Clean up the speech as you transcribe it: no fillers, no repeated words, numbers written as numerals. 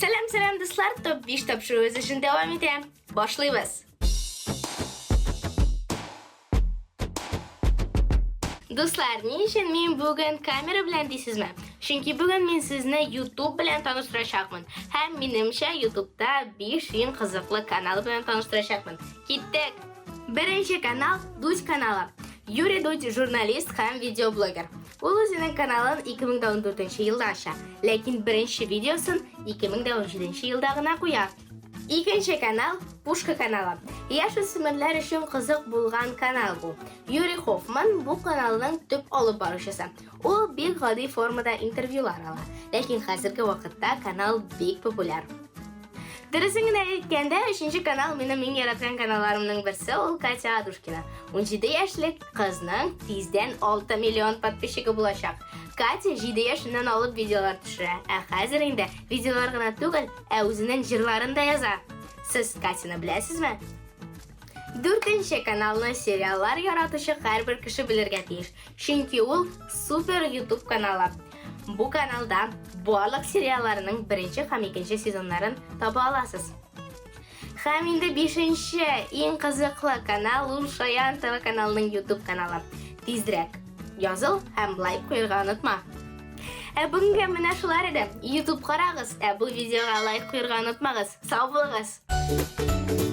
Сәлам, сәлам, дуслар! Топ 5 тапшыруыбыз эшен дәвам итә. Башлыйбыз! Дуслар, ни өчен мин бүген камера белән дисезме? Чөнки бүген мин сезне YouTube белән таныштырачакмын. Һәм минемчә YouTube'та 5 иң кызыклы канал белән таныштырачакмын. Киттек! Беренче канал Дудь каналы. Юрий Дудь журналист һәм видеоблогер. Ул үзенең каналын 2014 елда ача, ләкин беренче видеосын 2017 елда гына куя. Икенче канал Пушка каналы. Яшь үсмерләр өчен кызык булган канал бу. Юрий Хоффман бу каналның төп алып баручысы. Ул бик гади формада интервьюлар ала. Ләкин хәзерге вакытта канал бик популяр. Дөресен генә әйткәндә, өченче канал минем иң яраткан каналларымның берсе, ул Катя Адушкина. 17 яшьлек кызның тиздән 6 миллион подписчигы булачак. Катя 7 яшеннән алып видеолар төшерә, ә хәзер инде видеолар гына түгел, ә үзенең җырларын да яза. Сез Катяны беләсезме? Дүртенче каналны сериаллар яратучы һәрбер кеше белергә тиеш, чөнки ул супер YouTube каналы. Бу каналда барлык сериалларның беренче һәм икенче сезоннарын таба аласыз. Һәм инде бишенче иң кызыклы канал ул Шаян ТВ каналының YouTube каналы. Тизрәк языл һәм лайк куярга онытма. Ә бүгенгә менә шулар иде. YouTube карагыз, ә бу видеога лайк куярга онытмагыз. Сау булыгыз!